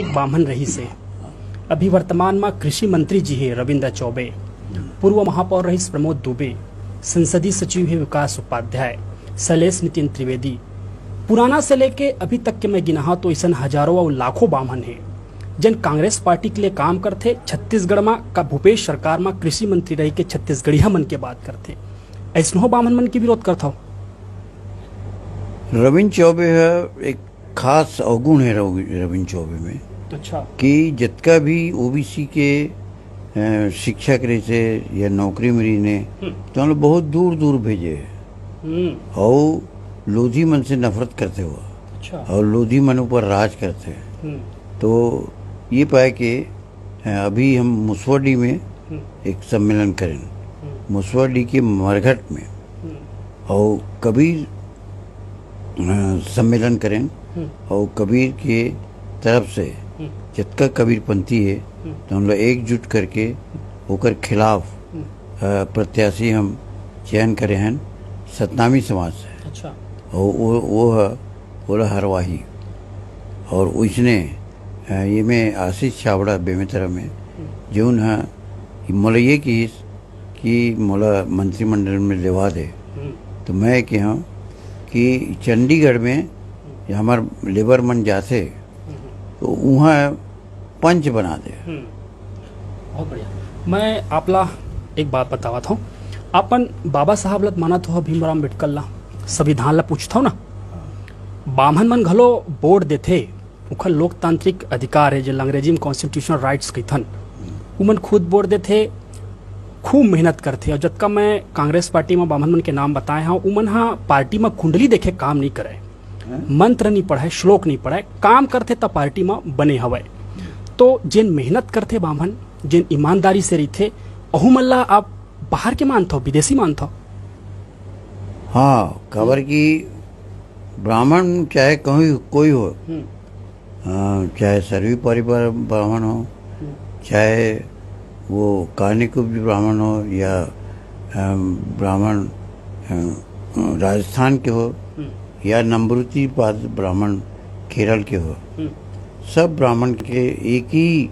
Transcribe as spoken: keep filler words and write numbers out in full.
एक बाम्हन रहिस हे, अभी वर्तमान म कृषि मंत्री जी हे रविंद्र चौबे, पूर्व महापौर रहिस प्रमोद दुबे, संसदीय सचिव हे विकास उपाध्याय, शैलेश नितिन त्रिवेदी। पुराना से लेके अभी तक के मैं गिनाहूं तो अइसन हजारों अउ लाखों बाम्हन हे, जेन कांग्रेस पार्टी के लिए काम करथे। छत्तीसगढ़ म का भूपेश सरकार म कृषि मंत्री रहि के छत्तीसगढ़िया मन के बात करथे, अइसनहो बाम्हन मन के विरोध करथव। रविंद्र चौबे ह एक खास अवगुण हे रवि-, रविंद्र चौबे में। अच्छा। कि जतका भी ओबीसी के, अ, शिक्षक रहिसे या नौकरी में रहिन हे, हम्म। तो हम लोग बहुत दूर दूर भेजे हे। हम्म। अउ लोधी मन से नफरत करथे हुआ। अच्छा। अउ लोधी मन ऊपर राज करथे। हम्म। तो ये पाए के, अ, अभी हम मुसवाडी में हम्म। एक सम्मेलन करेन, हम्म। मुसवाडी के मरघट में, हम्म। अउ कबीर, अ, सम्मेलन करेन, हम्म। अउ कबीर के तरफ से हम्म। जतका कबीरपंथी हे, हम्म। तो हम लोग एकजुट करके ओकर खिलाफ, हम्म। अ, प्रत्याशी हम चयन करे हन सतनामी समाज से। अच्छा। अउ वो, वो ह, ओला हरवाही। अउ ओइसने, अ, ये में आशीष छाबड़ा बेमेतरा में, हम्म। जौन ह, मोला ये किहिस कि मोला मंत्रिमंडल में लेवा दे। हम्म। तो मैं कहा कि चंडीगढ़ में हमार लेबर मन जाथे, हम्म। तो उहाँ पंच बना दे। हम्म। बहुत बढ़िया। मैं आपला एक बात बतावत हूँ, अपन बाबा साहब ला मानत हो, भीमराव अम्बेडकर ला, संविधान ला पूछथव ना, बाम्हन मन घलो वोट देथे, उखर लोकतांत्रिक अधिकार हे, जे अंग्रेजी में कॉन्स्टिट्यूशनल राइट्स कहिथन, उमन खुद वोट देथे, खूब मेहनत करथे। अउ जतका मैं कांग्रेस पार्टी में बाम्हन मन के नाम बताए हूँ, उमन हा पार्टी में कुंडली देखे काम नहीं करे, हैं? मंत्र नहीं पढ़े, श्लोक नहीं पढ़े, काम करथे त पार्टी में बने हवय। तो जेन मेहनत करथे बाम्हन, जेन ईमानदारी से रहिथे, अहू मन ला आप बाहर के मानथव, विदेशी मानथव? हाँ, काबर कि ब्राह्मण चाहे कहूँ कोई हो, हम्म। अ, चाहे सरवी परिवार ब्राह्मण हो, हम्म। चाहे वो कानिकुब्ज ब्राह्मण हो या, अ, ब्राह्मण, अ, राजस्थान के हो, हम्म। या नम्बरूती पाद ब्राह्मण केरल के हो, हम्म। सब ब्राह्मण के एक ही